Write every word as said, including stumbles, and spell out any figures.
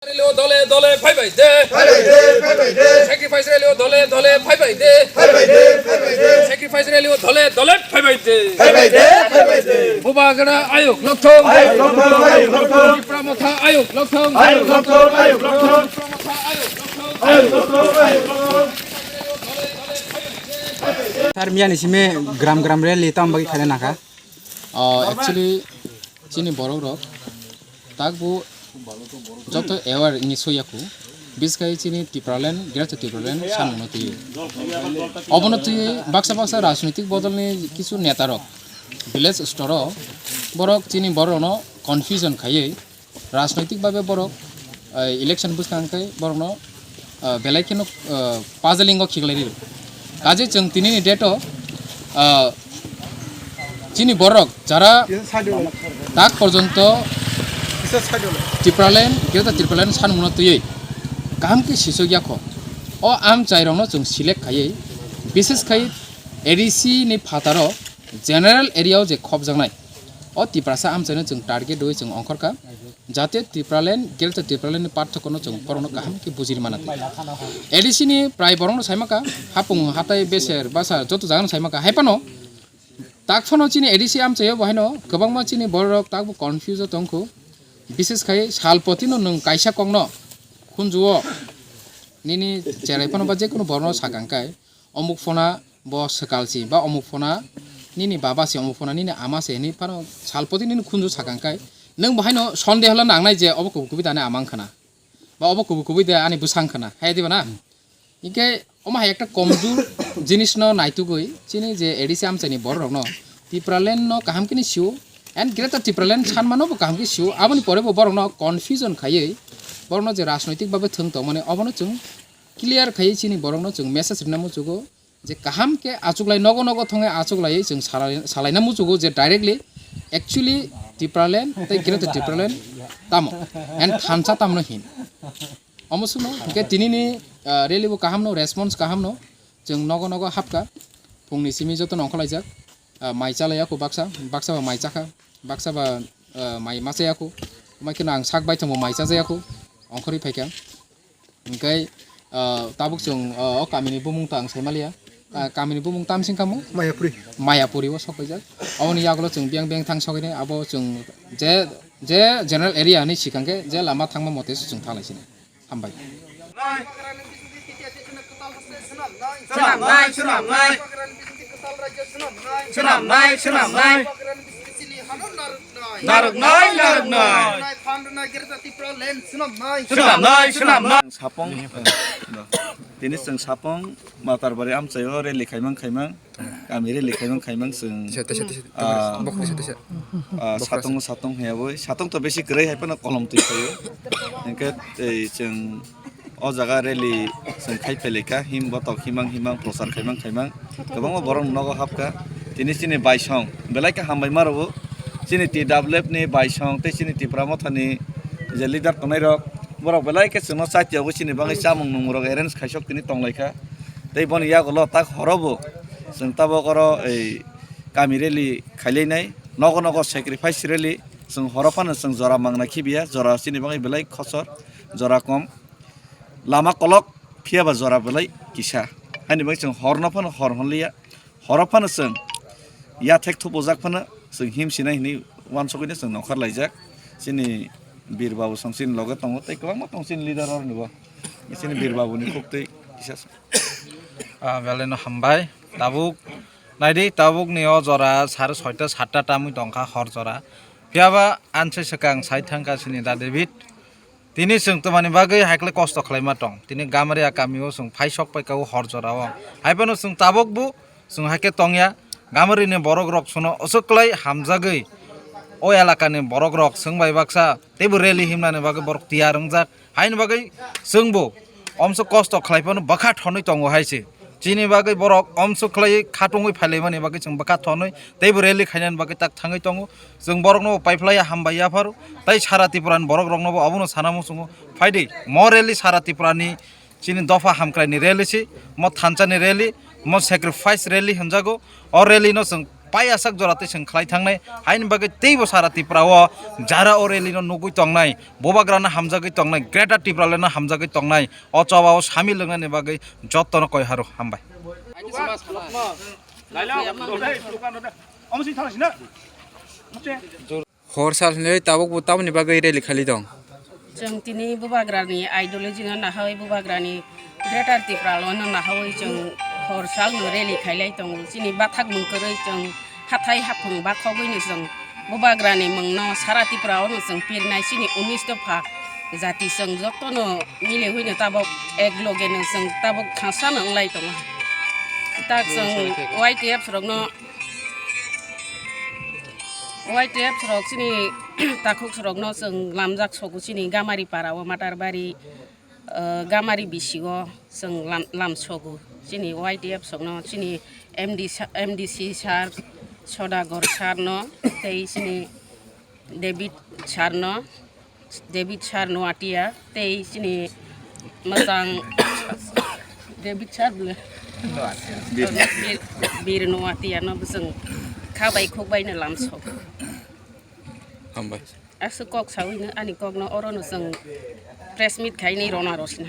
Rally o dole dole phaibai de. Phaibai de, phaibai de. Sacrifice rally o dole dole phaibai de. Phaibai de, phaibai de. Sacrifice rally o dole dole phaibai de. Phaibai de, phaibai de. Bubagra ayuk lokthong. Ayuk lokthong, ayuk lokthong. Tipra Motha ayuk lokthong. Ayuk lokthong, ayuk lokthong. Tipra Motha ayuk lokthong. Ayuk lokthong, ayuk lokthong. Sir, miyani simi gram gram rally tamo bagwi khaina nangkha? Ah, actually, chini borok rok tak bo joto aware wngwi soiya kho, biskai chini Tipraland, Greater Tipraland samungno twiwi. Obono twiwi baksa baksa rajnitik bodolni kisu neta rok village store o borok chini borok rokno confusion khaiwi rajnoitik babe borok, eh, election bwskang khe borokno, eh, belai kheno, eh, puzzling o khiklai rio. Kaje chwng tinini date o, eh, chini borok jara tak porjonto Tipraland, Greater Tipraland sanmungno twiwi kaham khe sisok yakho. O amchai rokno chwng select khaiwi, bishes khai A D C ni phataro general area o je khopjaknai, o Tiprasa amchaino chwng target rwi chwng ongkhorkha. Jate Tipraland, Greater Tipraland ni parthokono chwng borokno kaham khe bujiri mana twi. A D C ni prai borokno saimaka, hapung hatai beser basa joto jagano saimaka. Hai phano tak phano chini A D C amchaio bo haino kwbangma chini borok takbo confuse o tongkhu. Bishes khai salpotino nwng kaisa kokno khunjuo nini cherai phano ba jekunu borokno sakang kai, omuk phona bo swkal si, ba omuk phona nini baba si, omuk phona nini ama si hinwi phano salpoti nini khunju sakang kai, nwng bo haino sonde holo nangnai je obo kubui kubui de ani ama wngkha na, ba obo kubui kubui de ani bwsa wngkha na, hai diba na? Hinkhe omo hai ekta komjur jinisno naitugwi chini je A D C amchaini borok rokno Tipraland no kaham khe ni sio, and Greater Tipraland sanmano bo kaham khe sio, aboni pore bo borokno confusion khaiwi borokno je rajnoitik babe thwng tongmani obono chwng clear khaiwi chini borokno chwng message rina muchugo. Je kaham khe achuklai nogo nogo thongwi achuklaiwi chwng salai-, salaina muchugo je directly actually Tipraland tei Greater Tipraland tamo and thansa tamno hin. Omo swngno hinkhe tinini, ah, rally bo kahamno, response kahamno, chwng nogo nogo hapkha, phungni simi jotono ongkhorlaijak, ah, mai chalaiya kho baksa, baksa ba mai chakha, baksa ba, ah, mai machaya kho, omo kheno ang sak baithangbo mai chachaya kho, ongkhorwi phaikha. Hinkhe, ah, tabuk chwng, ah, o kamini bumung ta ang saimaliya. Ah, kamini bumung tamsing kamo? Mayapuri. Mayapuri o sok paijak. Aboni yagulo chwng biyang biyang thang sokini abo chwng je, je general area hinwi sikang khe je lama thangma mote se chwng thanglai sini. Hambai. Swnamnai, swnamnai. Swnamnai, swnamnai. Narwknai, narwknai. Swnamnai, swnamnai. Sapong, eh, tini chwng Sapong Matarbari amchaio rally khaimang khaimang, kami rally khaimang khaimang chwng, Tisa, tisa, tisa. Ah, Bokol tisa, tisa. Ah, Bokol satong, tisa. Satong haya boi, satong to besi kwrwi hai phano kolom twi khaio. Hinkhe tei chwng o jaga rally chwng khai phailai kha, him botok himang himang prochar khaimang khaimang kwbangma borok nogo hapkha. Tini chini baisong belai khe hambai ma rwo, chini T W F ni baisong tei chini Tipra Mothani je leader tongnai rok, borok belai khe chwngno chaitiyogwi chini bagwi chamung nwngmung rok arrange khaisok tini tonglaikha. Tei boni yagulo tak horobo chwng tabok oro ei kami rally khailainai, nogo nogo sacrifice rally, chwng horo phano chwng jora mangna khibiya, jora chini bagwi belai khosor, jora kom, lama kolok, phiyaba jora belai kisa. Haini bagwi chwng horno phano hor hwnliya, horo phano chwng yathek thupujak phano chwng him sinai hinwi uansukgwino chwng nongkhor laijak. Chini Bir Babu song chini loge tongo, tei kwbangma tongo chini leader oronibo. Chini Bir Babuni khuktwi kisa. Ah, belai no hambai. Tabuk naidi, tabuk ni o jora sare soita satta tamwi tongkha hor jora. Phiyaba anse swkang sai thangkha chini Da David. Tini chwng twmani bagwi haikhwlai kosto khlaima tong. Tini Gamaria kamio chwng phai sok paikha o hor jorao. Haiphano chwng tabukbo chwng haikhe tongya. Gamarini borok rok sono aswk kwlai hamjagwi o elakani borok rok chwng bai baksa teibo rally himnani bagwi borok tiyar wngjak. Haini bagwi chwngbo omswk kosto khlai phano bwkha thonwi tongo hai se. Chini bagwi borok omswk khlaiwi khatungwi phailaimani bagwi chwng bwkha thonwi teibo rally khainani bagwi tak thangwi tongo. Chwng borokno bo paiphlaiya, hambai yapharo, tei sara Tripura ni borok rokno bo abono sana muchungo. Phaidi, mo rally sara Tripura ni chini dopha hamkrai ni rally si, mo thansa ni rally, mo sacrifice rally hwnjago. O rally no chwng Pai asak jora tei chwng khlai thangnai, haini bagwi teibo sara Tripura o jara o rally no nugwi tongnai, bubagrano hamjagwi tongnai, Greater Tipraland no hamjagwi tongnai, o choba o samil wngnani bagwi jotono koi haro hambai. Hor sal hinwi tabuk bo tamoni bagwi rally khailai tong? Chwng tini bubagrani ideology no nahawi, bubagrani Greater Tipraland no nahawi chwng hor sal no rally khailai tongo. Chini bathak mung kwrwi chwng hathai haphung bakhogwi no chwng bubagrani mung no sara Tripura o no chwng pirnai. Chini unis dopha jati chwng jotono miliwi no tabuk ek loge no chwng tabuk thangsa no wnglai tongo. Tak chwng Y T F rok no Y T F rok chini takhuk rok no chwng lamjak sogo chini Gamari para o Matarbari, eh, Gamari bisi o chwng lam, lam sogo chini Y T F rok no chini M D sa-, M D C sir Sodagar sir no tei chini David sir no. David sir Noatia tei chini mwchang David sir bwle Bir, Bir Noatia no bwswng kha bai khuk bai no lamsok. Hambai. Aswk kok sawi no ani kok no oro no chwng press meet khai ni rona rosina.